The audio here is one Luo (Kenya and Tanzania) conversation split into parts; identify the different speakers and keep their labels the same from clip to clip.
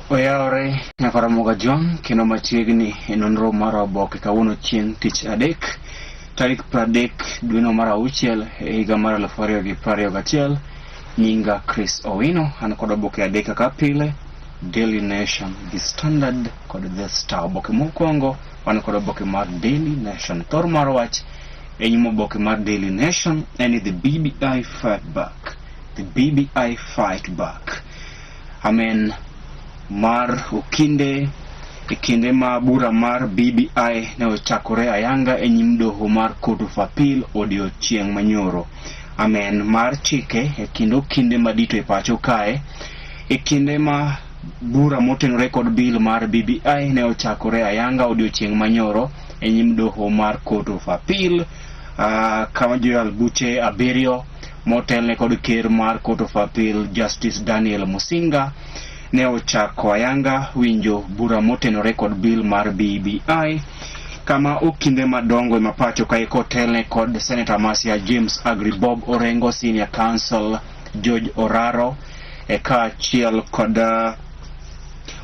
Speaker 1: Oyawore nyaka Ramogi Ajwang' kendo machiegni e nonro mar oboke kawuono chieng' tich adek tarik 30 dweno mar auchiel e higa mar 2021. Nyinga Chris Owino, an kod oboke adek kaka pile: Daily Nation, The Standard kod The Star. Oboke mokwongo wan kod oboke mar Daily Nation. Thor mar wach e nyim oboke mar Daily Nation en ni "The BBI fight back". The BBI fight back. Amen mar okinde e kinde ma bura mar BBI ne ochakore ayanga e nyim doho mar Court of Appeal odiochieng' manyoro. Amen mar chike e kind okinde madito e pacho kae e kinde ma bura motenore kod bill mar BBI ne ochakore ayanga odiochieng' manyoro e nyim doho mar Court of Appeal, kama joyal buche abiriyo motelne kod ker mar Court of Appeal, Justice Daniel Musinga, ne ochako ayanga winjo bura motenore kod bill mar BBI, kama okinde madongo ema pacho kae kotelne kod Senator Masia James Agri Bob Orengo, Senior Counsel George Oraro e kaachiel kod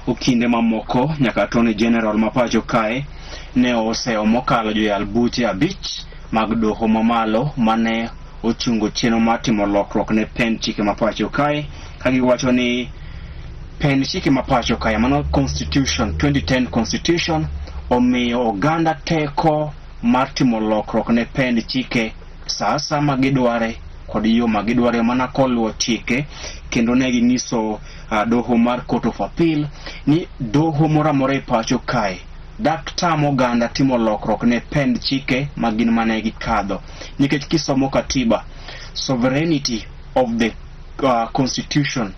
Speaker 1: okinde mamoko nyaka Attorney General ma pacho kae ne oseyo mokalo joyal buche abich mag doho mamalo mane ochungo chenro mar timo lokruok ne pend chike ma pacho kae, ka giwacho ni pend chike ma pacho kae, mano Constitution 2010 Constitution, omiyo oganda teko mar timo lokruok ne pend chike sa asaya ma gidware kod yo ma gidware mana koluwo chike. Kendo ne ginyiso doho mar Court of Appeal ni doho moro amora e pacho kae dak tam oganda timo lokruok ne pend chike ma gin mane gikadho, nikech kisomo katiba, sovereignty of the constitution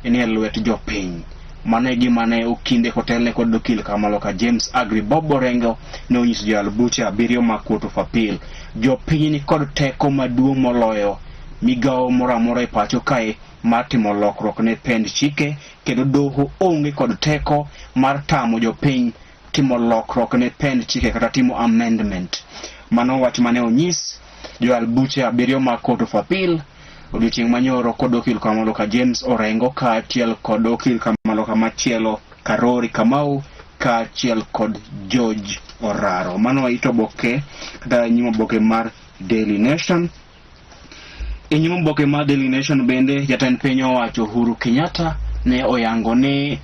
Speaker 1: nie lwet jopiny. Mano e gima ne okinde kotelne kod okil Kamaloka James Agri Bob Orengo ne onyiso joyal buche abiriyo mag Court of Appeal. Jopiny ni kod teko maduong' moloyo migawo moro amora e pacho kae mar timo lokruok ne pend chike, kendo doho onge kod teko mar tamo jopiny timo lokruok ne pend chike kata timo amendment. Mano wach mane onyis joyal buche abiriyo mag Court of Appeal odiochieng' manyoro kod okil Kamaloka James Orengo kaachiel kod okil Kamaloka machielo Karori Kamau kaachiel kod George Oraro. Mano ito oboke kata nyim oboke mar Daily Nation. E nyim oboke mar Daily Nation bende, jatend piny owacho Uhuru Kenyatta ne oyango ni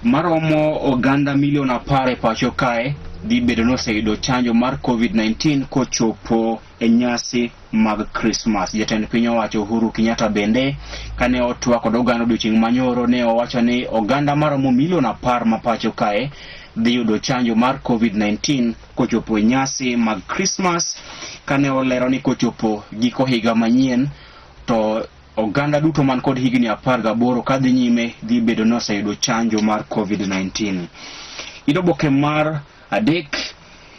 Speaker 1: maromo oganda milion 10 e pacho kae dhi bedo ni oseyudo chanjo mar COVID-19 kochopo e nyasi mag Christmas. Jatend piny owacho Uhuru Kenyatta bende kane otwak kod oganda odiochieng' manyoro ne owacho ni oganda maromo milion 10 ma pacho kae dhi yudo chanjo mar COVID-19 kochopo e nyasi mag Christmas, kane olero ni kochopo giko higa manyien to oganda duto man kod higni 18 kadhi nyime dhi bedo ni oseyudo chanjo mar COVID-19. Ito oboke mar adek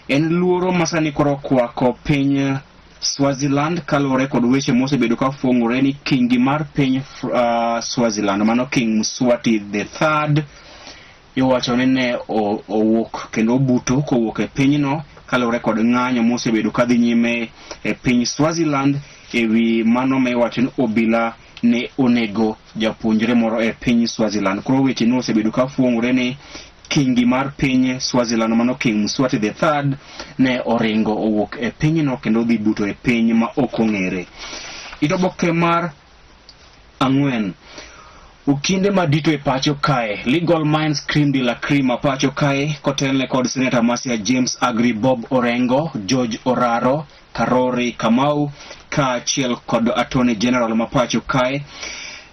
Speaker 1: en luoro masani koro okwako piny Swaziland kaluwore kod weche mosebedo ka fwong'ore ni kingi mar piny Swaziland, mano King Mswati the Third, iwacho ni ne owuok kendo obuto kowuok e pinyno kaluwore kod ng'anyo mosebedo kadhi nyime e piny Swaziland e wi mano ma iwacho ni obila ne onego japuonjre moro e piny Swaziland. Koro weche ne osebedo ka fwong'ore ni kingi mar piny Swaziland, mano King Mswati the Third, ne oringo owuok e pinyno kendo odhi buto e piny ma ok ong'ere. Ito oboke mar ang'wen. Okinde madito e pacho kae, Legal Minds Cream de la Cream pacho kae kotelne kod Senator Masia James Agri Bob Orengo, George Oraro, Karori Kamau kaachiel kod Attorney General ma pacho kae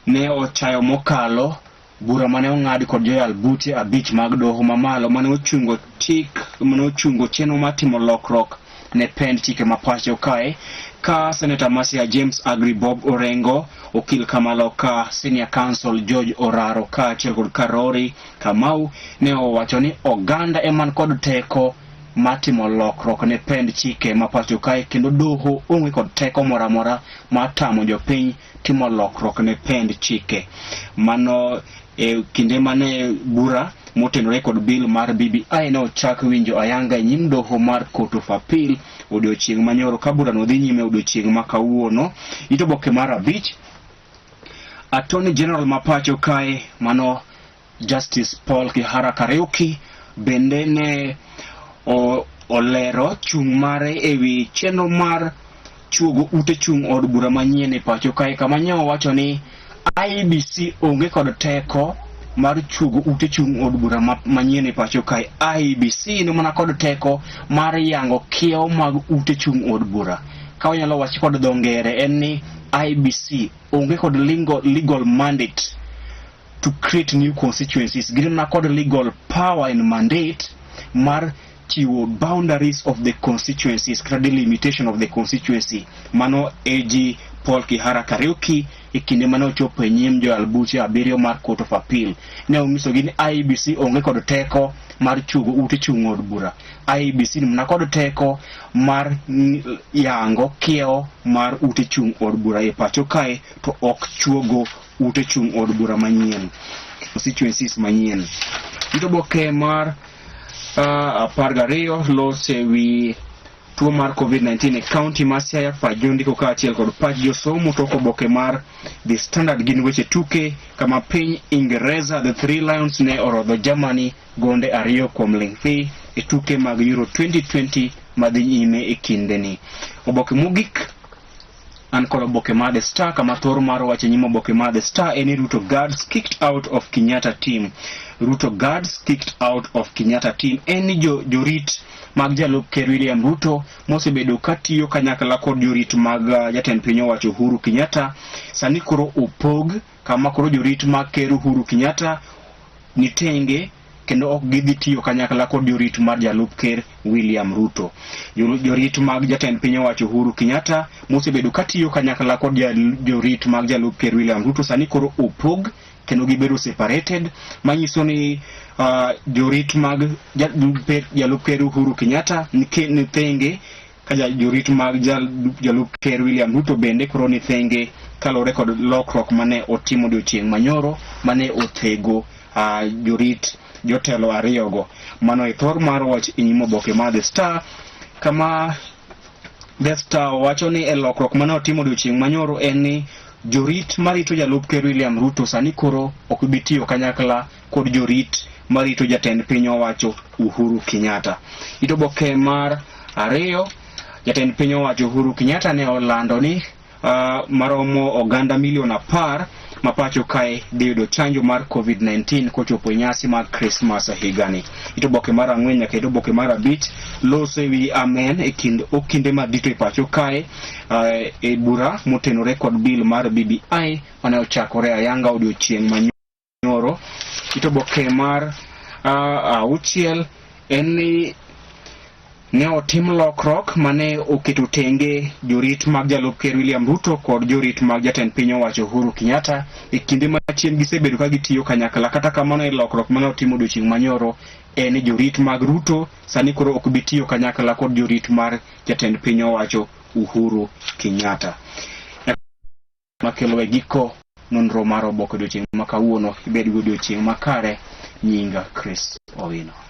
Speaker 1: ne ochayo mokalo bura mane ong'ad kod joyal buche abich mag doho mamalo mane ochungo chik mane ochungo chenro mar timo lokruok ne pend chike ma pacho kae, ka Senator Masia James Agri Bob Orengo, okil Kamaloka Senior Counsel George Oraro kaachiel kod Karori Kamau ne owacho ni oganda eman kod teko mar timo lokruok ne pend chike ma pacho kae, kendo doho onge kod teko moro amora mar tamo jopiny timo lokruok ne pend chike. Mano e kinde mane bura motenore kod bill mar BBI ne ochak winjo ayanga e nyim doho mar Court of Appeal odiochieng' manyoro, ka burano dhi nyime odiochieng' ma kawuono. Ito oboke mar abich, Attorney General ma pacho kae, mano Justice Paul Kihara Kariuki bende ne olero chung' mare ewi chenro mar chuogo ute chung' od bura manyien e pacho kae kama ne owacho ni IEBC onge kod teko mar chuogo ute chung' od bura manyien e pacho kae. IEBC ni mana kod teko mar yango kiewo mag ute chung' od bura. Ka wanyalo wacho kod dho ngere en ni IEBC onge kod legal mandate to create new constituencies. Gin mana kod legal power and mandate mar chiwo boundaries of the constituencies kata delimitation of the constituency. Mano AG Paul Kihara Kariuki e kinde mane ochopo e nyim joyal buche abiriyo mar Court of Appeal. Ne onyisogi ni IEBC onge kod teko mar chuogo ute chung' od bura. IEBC ni mana kod teko mar yango kiewo mar ute chung' od bura e pacho kae to ok chuogo ute chung' od bura manyien, constituencies manyien. Ito oboke mar 12 lose wi tuo mar COVID-19 e kaunti ma Siaya. Pach jondiko kaachiel kod pach josomo. Tok oboke mar The Standard gin weche tuke kama piny Ingereza The Three Lions ne orodho Germany gonde 2 kuom ling' thi e tuke mag Euro 2020 madhi nyime e kindeni. Oboke mogik an kod oboke mar The Star kama thor mar wach e nyim oboke mar The Star en ni Ruto guards kicked out of Kenyatta team. Ruto guards kicked out of Kenyatta team en ni jorit mag jalup ker William Ruto mosebedo katiyo kanyakla kod jorit mag jatend piny owacho Uhuru Kenyatta sani koro opog kama koro jorit mag ker Uhuru Kenyatta ni tenge kendo ok gidhi tiyo kanyakla kod jorit mar jalup ker William Ruto. Jorit mag jatend piny owacho Uhuru Kenyatta mosebedo katiyo kanyakla kod jorit mag jalup ker William Ruto sani koro opog kendo gibedo separated, manyiso ni jorit mag jalup ker Uhuru Kenyatta ni thenge ka jorit mag jalup ker William Ruto bende koro ni thenge kaluwore kod lokruok mane otimo odiochieng' manyoro mane othego jorit jotelo ariyogo. Mano e thor mar wach e nyim oboke mar The Star kama The Star wacho ni e lokruok mane otimo odiochieng' manyoro en ni jorit marito jalup ker William Ruto sani koro ok bi tiyo kanyakla kod jorit marito jatend piny owacho Uhuru Kenyatta. It oboke mar 2, jatend piny owacho Uhuru Kenyatta ne olando ni maromo oganda milion 10 ma pacho kae dhi yudo chanjo mar COVID-19 kochopo e nyasi mar Christmas higani. It oboke mar 4 nyaka it oboke mar 5 loso e wi amen e kind okinde madito e pacho kae e bura motenore kod bill mar BBI mane ochakore ayanga odiochieng' manyoro. It oboke mar 6 en ni ne otim lokruok mane oketo tenge jorit mag jalup ker William Ruto kod jorit mag jatend piny owacho Uhuru Kenyatta e kinde machien gisebedo ka gitiyo kanyakla. Kata kamano e lokruok mane otim odiochieng' manyoro en ni jorit mag Ruto sani koro ok bi tiyo kanyakla kod jorit mar jatend piny owacho Uhuru Kenyatta. Makelo e giko nonro mar oboke odiochieng' ma kawuono. Ibed gi odiochieng' makare. Nyinga Chris Owino.